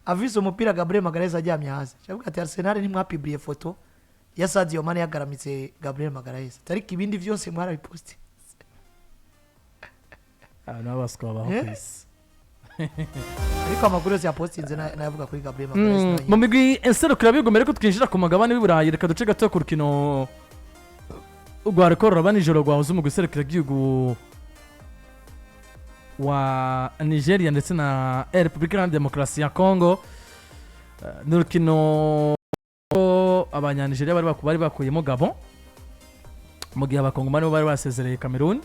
Afise umupira, Gabriel Magalhaes aryamye hasi, avuga ati: "Arsenal, ntimwapubliye foto ya Sadio Mane yagaramitse Gabriel Magalhaes, ariko ibindi vyose mwarabiposte." Abantu b'abaswa babaho Eh? ku isi. Ariko amakuru yose yapostinze nayavuga kuri Gabriel Magalhaes. Nayo. Mu migwi enserukirabihugu, mbere ko twinjira ku mugabane w'i Burayi, reka duce gato ku rukino rwa reko ruraba nijoro rwahuza umugwi serukiragihugu wa Nigeria ndetse na Repubulika Iharanira Demokarasi ya Congo. Ni urukino Abanyanigeria bari bakuyemo Gabon, mu gihe Abakongomani bo bari basezereye Cameroon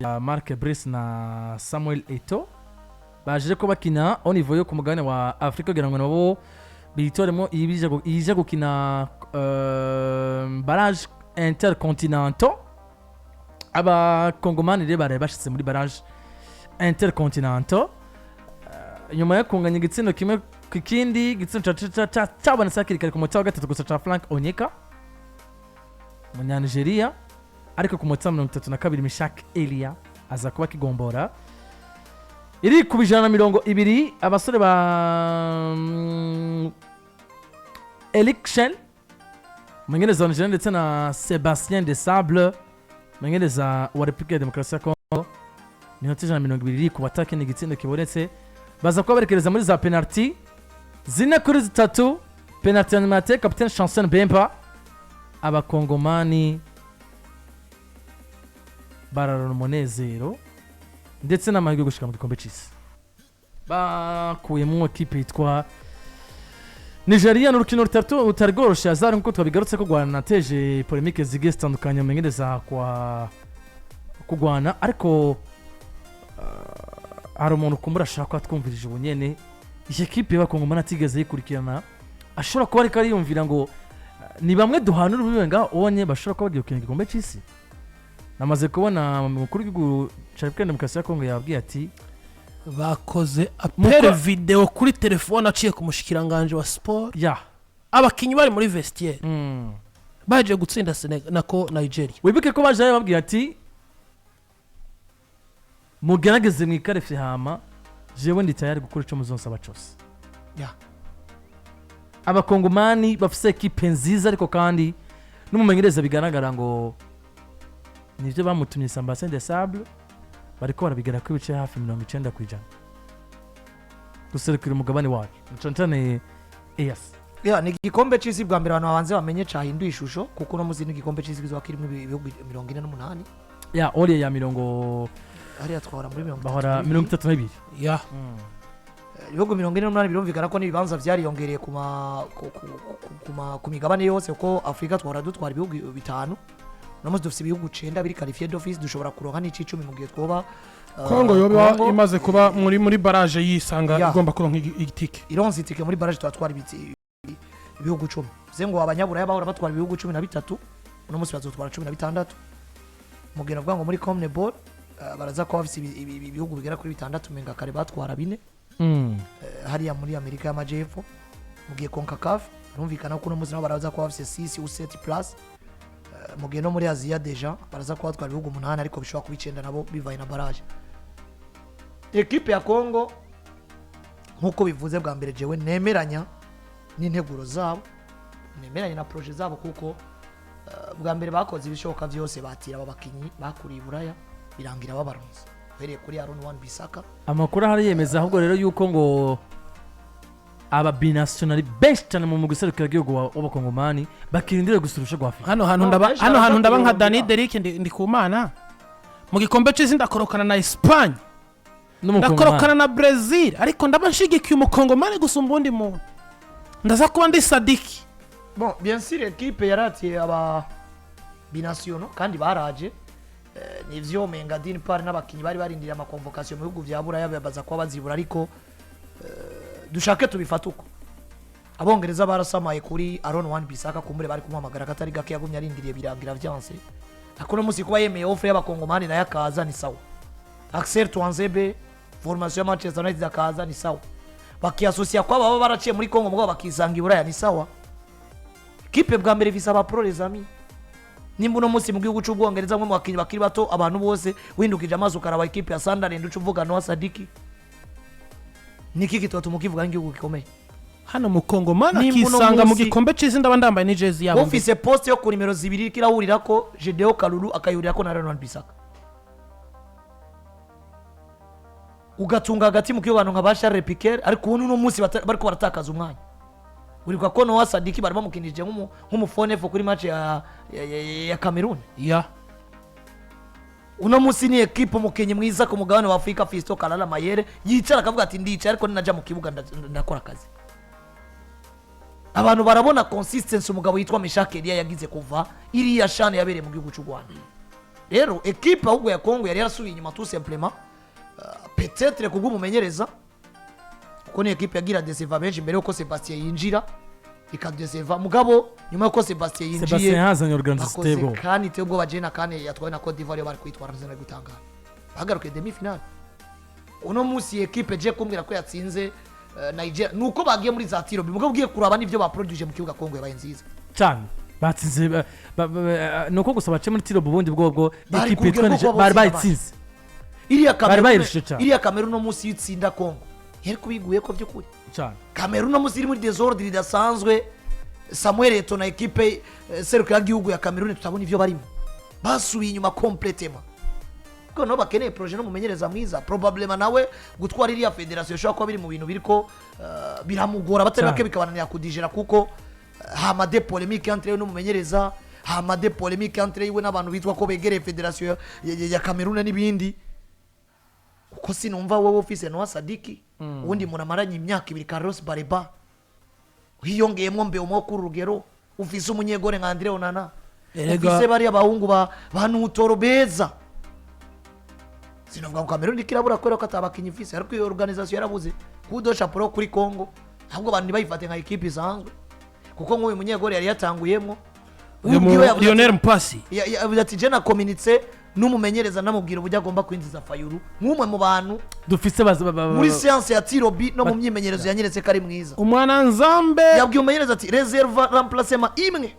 ya Marc Brys na Samuel Eto'o. Baje ko bakina au niveau yo ku mugabane wa Afurika kugira ngo nabo bitoremo iyija gukina barrage intercontinental. Abakongomani rero baraye bashitse muri barrage intercontinental nyuma yo kunganya igitsindo kimwe ku kindi. Igitsindo cabonetse hakiri kare ku munota wa gatatu gusa ca Frank Onyeka, Umunyanigeriya, ariko ku munota wa 32 Mishak Elia aza kuba akigombora iri ku 120. Abasore ba Eric Chelle, umumenyereza wa Nigeria, ndetse na Sebastien Desabre, umumenyereza wa Repubulika ya Demokarasi ya Congo, minota 120 iri ku batake, ni igitsindo kibonetse, baza kuba berekereza muri za penalty 4-3. Penalty ya nyuma yateye kapitene Chancel Mbemba, Abakongomani bararana umunezero ndetse n'amahirwe yo gushika mu gikombe c'isi. Bakuyemo ekipe yitwa Nigeria. Ni urukino rutari rworoshye azari, nkuko twabigarutse ko rwanateje polémique zigiye zitandukanye mumenyereza kwa kugwana. Ariko hari umuntu kumbura ashaka kuba twumvirije ubu nyene iyi ekipe y'Abakongomani atigeze yikurikirana, ashobora kuba ariko ariyumvira ngo ni bamwe duhana urubibe ngaho ubonye bashobora kuba bagiye gukina igikombe c'isi. Namaze kubona umukuru w'igihugu cya Repubulika ya Demokarasi ya Kongo yabwiye ati: Bakoze appel vidéo kuri telefone aciye ku mushikiranganje wa siporo. Abakinnyi bari muri vestiaire baje gutsinda Senegal, nako Nigeria. Wibuke ko baje bababwira ati: "Mugerageze mwikarefe, hama jewe ndi tayari gukora ico muzonsaba cose." Abakongomani bafise ekipe nziza, ariko kandi n'umumenyereza bigaragara ngo nivyo bamutumye, Sebastien Desabre, bariko barabigera ko ibice hafi 90% guserukira umugabane wacu, cane cane EAC. Ya, ni igikombe c'isi bwa mbere abantu babanze bamenye cahinduye ishusho, kuko uno munsi ni igikombe c'isi kizoba kirimo ibihugu 48. Ya oriya ya mirongo Hariya twahora muri mirongo itatu bahora na bibiri. 32. Ibihugu 48, birumvikana ko n'ibibanza vyariyongereye ku ma ku- ku- ku- ku ma- ku migabane yose, kuko Afurika twahora dutwara ibihugu bitanu, uno munsi dufise ibihugu cenda biri qualifié d'office. Dushobora kuronka n'icicumi mu gihe twoba Kongo yoba Congo imaze kuba muri barrage yisanga igomba kuronka itike. Ironse itike muri barrage, tuba ibihugu 10. Bivuze ngo Abanyaburaya bahora batwara ibihugu 13, uno munsi bazotwara 16. Mu gihe navuga ngo muri CONMEBOL baraza kuba bafise ibihugu bigera kuri bitandatu, menga kare batwara bine. Hariya muri Amerika y'Amajepfo. Mu gihe CONCACAF birumvikana ko uno munsi nabo baraza kuba bafise 6 ou 7 place. Mu gihe no muri Aziya déjà baraza kuba batwara ibihugu umunani, ariko bishobora kuba icenda nabo bivaye na barrage. Ekipe ya Congo, nk'uko bivuze bwa mbere, jewe nemeranya n'integuro zabo, nemeranya na projet zabo, kuko bwa mbere bakoze ibishoboka byose batira aba bakinyi bakuriye i Buraya, birangira babaronse, uhereye kuri Aaron Wan Bissaka. Amakuru ahari yemeza ahubwo rero yuko ngo aba binationaux benshi cyane mu mugwi serukiragihugu w'Abakongomani bakirindiriye gusa urusha rwa Afurika. Hano hantu No, ndaba benshi hano hantu ndaba nka baraza Dani Derrick ndi ku mana mu gikombe c'isi, ndakorokana na Espagne, n'Umukongomani. Ndakorokana na Brazil, ariko ndaba nshigikiye Umukongomani gusumba undi muntu, ndaza kuba ndi Sadiki. Bon, bien sûr, équipe yaratiye aba binationaux kandi baraje. Nivyo menga d'une part n'abakinyi bari barindiriye ama convocation mu bihugu vya Buraya baza kuba bazibura, ariko dushake tubifate uko Abongereza barasamaye kuri Aaron Wan Bissaka, kumbure bari kumuhamagara katari gake, yagumye arindiriye birangira vyanse. Ariko uno munsi kuba yemeye offre y'Abakongomani nayo akaza ni sawa. Axel Tuanzebe, formation ya Manchester United, akaza ni sawa. Bakiyasosiya kwa baba baraciye muri Congo mugabo bakisanga i Buraya ni sawa. Kipe bwa mbere ifise aba pro, les amis. Nimba uno munsi mu gihugu c'Ubwongereza mwe mu bakinyi bakiri bato, abantu bose windukije amaso ukaraba ekipe ya Sunderland, uca uvuga Noah Sadiki. Niki kitwatuma ukivuga nk'igihugu gikomeye? Hano mu Kongomani Nimba uno akisanga mu munsi- gikombe c'isi, ndaba ndambaye n'ijezi yabo mbere. Ufise poste yo ku nimero 2 iriko irahurirako Gedeo Kalulu, akayihurira na Aaron Bissaka, ugatunga hagati mu kibuga abantu nka ba Charles Piquer, ariko ubu uno munsi bariko baratakaza umwanya. Uribuka ko Noah Sadiki bari bamukinije nk'umufonefo kuri match ya Cameroon. Uno munsi ni ekipe umukinnyi mwiza ku mugabane wa Afurika, Fiston Kalala Mayere, yicara akavuga ati: "Ndicaye, ariko ninajya mu kibuga ndakora akazi." Abantu barabona consistency umugabo yitwa Meshake Elia yagize kuva iriya CHAN yabereye mu gihugu cy'u Rwanda. Rero ekipe ahubwo ya Congo yari yarasubiye inyuma tout simplement, peut-être kubw'umumenyereza, kuko ni ekipe yagira décevoir benshi mbere yuko Sebastien yinjira, ikadécevoir. Mugabo nyuma yuko Sebastien yinjiye, Sebastien yazanye organisation bakoze iteye ubwoba. Kandi iteye ubwoba. Jena kane yatwawe na Cote d'Ivoire, bari kwitwara neza no gutangara, bagarukiye demi finale. Uno munsi ekipe je kumbwira ko yatsinze Nigeria nuko bagiye muri za tirs au but. Mugabo ugiye kuraba n'ibyo baproduije mu kibuga, Congo yabaye nziza. Cyane, batsinze nuko gusa bace muri tirs au but, ubundi bwobwo Bari ekipe ku rugero yitwa rwo Niger kuba bari botsinda. bayitsinze. Iriya Bari Cameroon, bayirushije cyane. iriya Cameroon uno munsi iyo itsinda Congo yari kubiguye ko by'ukuri. Cameroon uno munsi iri muri désordre idasanzwe. Samuel Eto'o na ekipe serukiragihugu ya Cameroon, tutabona ivyo barimo, basubiye inyuma complètement, kuko nabo bakeneye projet n'umumenyereza mwiza. Probablement nawe gutwara iriya fédération ishobora kuba biri mu bintu biriko biramugora batari bake, bikabananira kudigérer, kuko hama des polémiques entre we n'umumenyereza, hama des polémiques entre iwe n'abantu bitwa ko begereye fédération ya Cameroon n'ibindi. Kuko sinumva wowe ufise Noah Sadiki, ubundi muntu amaranye imyaka 2, Carlos Baleba, hiyongeyemo Mbeumo kuri urugero, ufise umunyegore nka Andre Onana, ufise bariya bahungu ba Nutoro beza, sinavuga ngo Cameroon irabura kubera ko atabakinyi ifise, ariko iyo organisation yarabuze. Kudo chapeau kuri Congo, ahubwo abantu ntibayifate nka ekipe isanzwe, kuko nk'uyu munyegore yari yatanguyemo Uyu ubwiwe yavuze Lionel Mpasi. Yavuze ati: "Je nakominitse n'umumenyereza, namubwira uburyo agomba kwinjiza Fayulu nk'umwe mu bantu dufise muri séance ya tirs au but no mu myimenyerezo yanyeretse ko ari mwiza." Umwana nzambe. Yabwiye umumenyereza ati: "Réserve remplacement imwe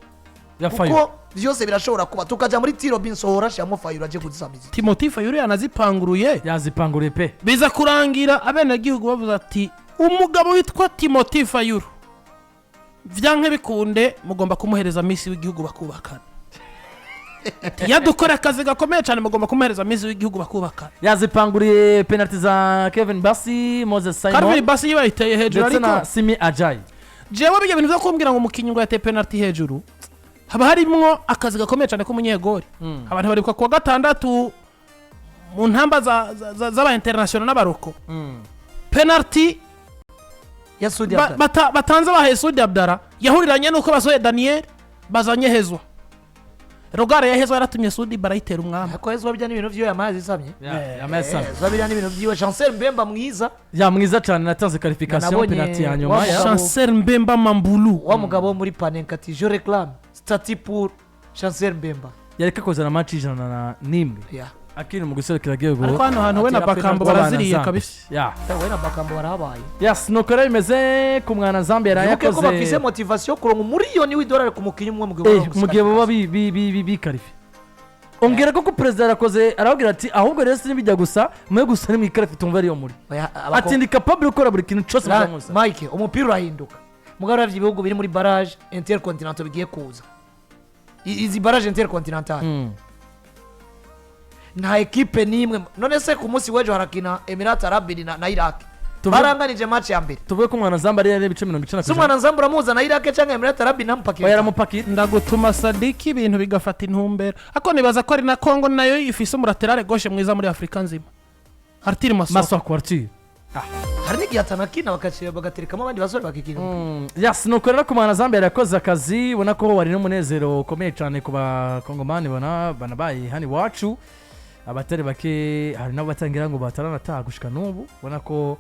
ya Fayulu." Kuko byose birashobora kuba, tukajya muri tirs au but, nsohora shyiramo Fayulu aje kuzisamiza. Timothy Fayulu yanazipanguriye. Yazipanguriye pe. Biza kurangira abenegihugu bavuze ati: "Umugabo witwa Timothy Fayulu, vyanke bikunde mugomba kumuhereza miss w'igihugu bakubakana." Ati: "Yadukora akazi gakomeye cyane, mugomba kumuhereza miss w'igihugu bakubakana." Yazipanguriye penalty za Kevin Basi, Moses Calvin Simon Basi yibayiteye hejuru. ndetse Ariko na Simi Ajayi. Jewe bijya bintu byo kumbwira ngo umukinnyi ngo yateye penalty hejuru, haba harimwo akazi gakomeye cyane k'umunyegori. Abantu baribuka kuwa gatandatu mu ntamba z'aba international n'abaroko, penalty ya Sudi Abdallah. Batanze bahaye Sudi Abdara, yahuriranye n'uko basohoye Daniel bazanye Hezwa. Rogare ya Hezwa yaratumye Sudi barayitera umwami. Ariko Hezwa bijya n'ibintu vyiwe, yamazi isamye. Yamesa. Hezwa bijya n'ibintu vyiwe. Chancel Mbemba mwiza. Ya, mwiza cyane, natanze qualification, Nabonye penalty ya nyuma ya Chancel Mbemba Mambulu. Wa mugabo wo muri Panenka ati: "Je réclame statue pour Chancel Mbemba." Yareka kuzana match 101 akiri mu guserukira igihugu. Ariko hano hantu we na Atera Bakambo penalty. baraziriye kabisa. Ya. We na Bakambo barahabaye. Yes, nuko rero bimeze ku mwana Zambia yari Wibuke ko bafise yakoze motivation kuronka umuriyoni w'idolari ku mukinnyi umwe mu gihe mu gihe baba biqualifié. Ongera ko perezida yarakoze, arababwira ati: "Ahubwo rero sinibijya gusa mwe gusa nimwiqualifié, tumva ariyo muri." Ati: "Ndi capable gukora buri kintu cyose muzamuza." Mike, umupira urahinduka. Mugabo uravye ibihugu biri muri barrage intercontinental bigiye kuza, izi barrage intercontinental, nta ekipe n'imwe. None se ku munsi w'ejo harakina Emirate Arabiri na Iraq, baranganije match ya mbere. Tuvuge ko umwana Zamba ari ibice 90 Si umwana Nzamba uramuza na Iraq cyangwa Emirate Arabiri namupakira. Oya, yaramupakira. Ndagutuma Sadiki, ibintu bigafata intumbero. Ariko nibaza ko ari na Kongo nayo ifise umulatéral gauche mwiza muri Afurika nzima, Arthur Masoko. Masoko Arthur. Hari n'igihe atanakina, bagaterekamo abandi basore bakikina. Yes, nuko rero ku mwana Zambia yakoze akazi, ubona ko wari n'umunezero ukomeye cyane ku bakongomani bona banabaye hano iwacu, abatari bake, hari n'abo batangira ngo bataranataha gushika n'ubu, ubona ko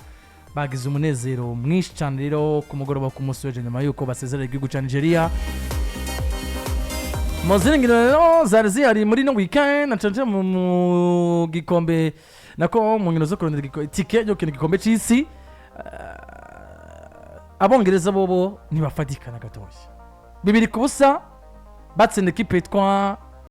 bagize umunezero mwinshi cyane. Rero ku mugoroba ku munsi w'ejo, nyuma y'uko basezerera igihugu cya Nigeria, mu zindi nkino rero zari zihari muri no weekend, na cyane mu gikombe, nako mu nkino zo kurondera itike yo gukina igikombe cy'isi, abongereza bobo ntibafatikana gatoya, 2-0 batsinda ekipe yitwa